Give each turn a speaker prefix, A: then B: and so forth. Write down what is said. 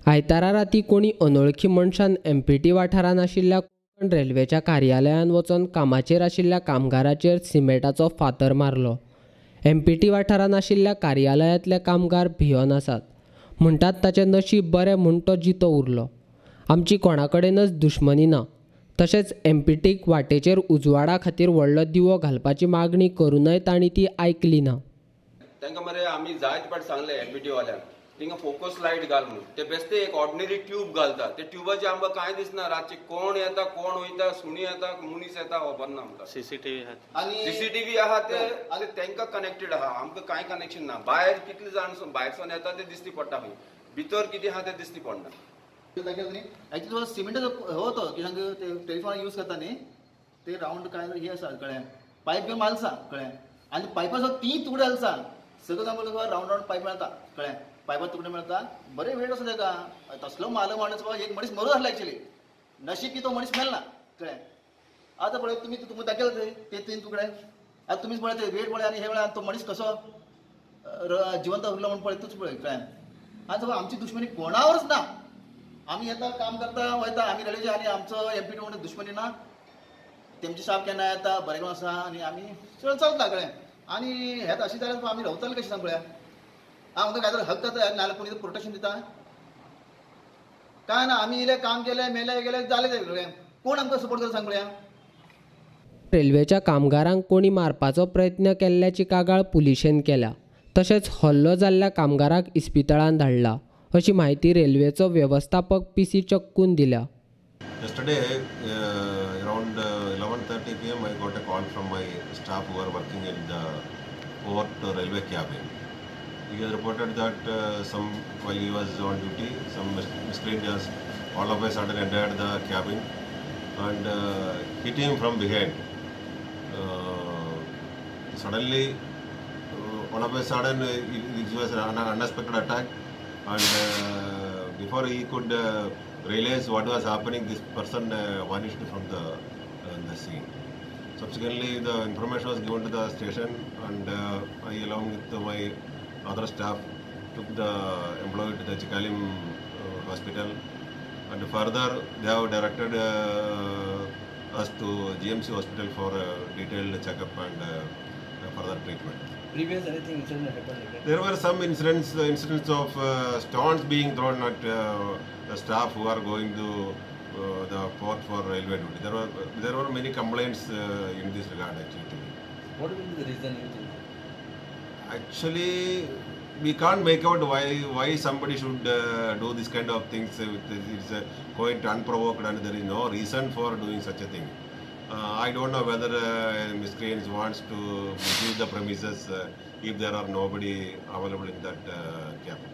A: आयतारा राती कोणी अनोळखी मनशान एमपीटी वाठारांत आशिल्ल्या कोंकण रेल्वेच्या कार्यालयांत वचून कामाचेर आशिल्ल्या कामगाराचेर सिमेंटाचो फातर मारलो. एमपीटी वाठारांत आशिल्ल्या कार्यालयांतले कामगार भियोन आसात. म्हणटात ताचें नशीब बरें म्हूण तो जितो उरलो. आमची कोणाकडेनच दुश्मनी ना. तशेंच एमपीटीक वाटेचेर उजवाडा खातीर व्हडलो दिवो घालपाची मागणी करूनय तांणी ती आयकली ना.
B: तांकां मरे आमी जायते फावट सांगले एमपीटी वाल्यांक तिंगा फोकस लायट घाल म्हूण. ते बेश्टे एक ऑर्डिनरी ट्यूब घालता. ते ट्युबाचे आमकां कांय दिसना. रातचे कोण येता कोण वयता, सुणी येता मनीस येता खबर ना आमकां.
C: सीसीटीव्ही
B: आनी सीसीटीव्ही आहा ते तांकां कनेक्टेड आहा, आमकां कांय कनेक्शन ना. भायर कितले जाण भायरसून येता ते दिसती पडटा, खंय भितर कितें आहा ते दिसती पडना.
D: एक्चुअली सिमेंटाचो हो तो की ते टेलिफोन यूज करता न्ही ते रावंड काय हे आसा कळ्ळें, पायप घेवन मालसा कळ्ळें, आनी पायपाचो तीन तुकडे आसा सगळं आमकां रावंड रावंड पायप मेळटा कळ्ळें, पायपा तुकडे मेळटा. बरे वेळ आसा ताका तसलो माल माणूस एक मनीस मरून आसलो एक्चुअली, नशीब की तो मनीस मेळना कळ्ळें. आतां पळय तुमी तुमकां दाखयला ते तीन तुकडे, आतां तुमीच पळय ते वेट पळय आनी हे वेळार तो मनीस कसो जिवंत उरलो म्हूण पळय तूच पळय कळ्ळें. आतां आमची दुश्मनी कोणावरच ना. आमी येता काम करता वयता, आमी रेल्वेचे आनी आमचो एमपीटी म्हणून दुश्मनी ना. तेमची स्टाफ केन्ना येता बरें करून आसा आनी आमी चड चलता कळ्ळें. आनी हें अशें जाल्यार आमी रावतले कशें सांग पळया. आमकां काय तर हक्क जाता नाजाल्यार कोणी प्रोटेक्शन दिता काय ना. आमी इले काम केलें मेले गेले जालें ते कळ्ळें, कोण आमकां सपोर्ट करता सांग पळया.
A: रेल्वेच्या कामगारांक कोणी मारपाचो प्रयत्न केल्ल्याची कागाळ पुलिशेन केल्या. तशेंच हल्लो जाल्ल्या कामगाराक इस्पितळांत धाडला अशी माहिती रेल्वेचो व्यवस्थापक पी सी चक्कून दिल्या.
E: Yesterday around 11:30 p.m. I got a call from my staff who are working in the port railway cabin. He has reported that some while he was on duty, some miscreant has all of a sudden entered the cabin and hit him from behind. Suddenly, all of a sudden, it was an unexpected attack, and before he could realize what was happening, this person vanished from the scene. Subsequently, the information was given to the station, and I, along with my other staff, took the employee to the Chicalim hospital, and further they have directed us to GMC hospital for a detailed checkup and further treatment.
F: Previous anything incident happened like that?
E: There were some incidents of stones being thrown at the staff who are going to the port for railway duty. There were many complaints in this regard actually.
F: What will be the reason you think?
E: Actually, we can't make out why somebody should do this kind of things. It's quite unprovoked and there is no reason for doing such a thing. I don't know whether miscreants wants to misuse the premises if there are nobody available in that cabin.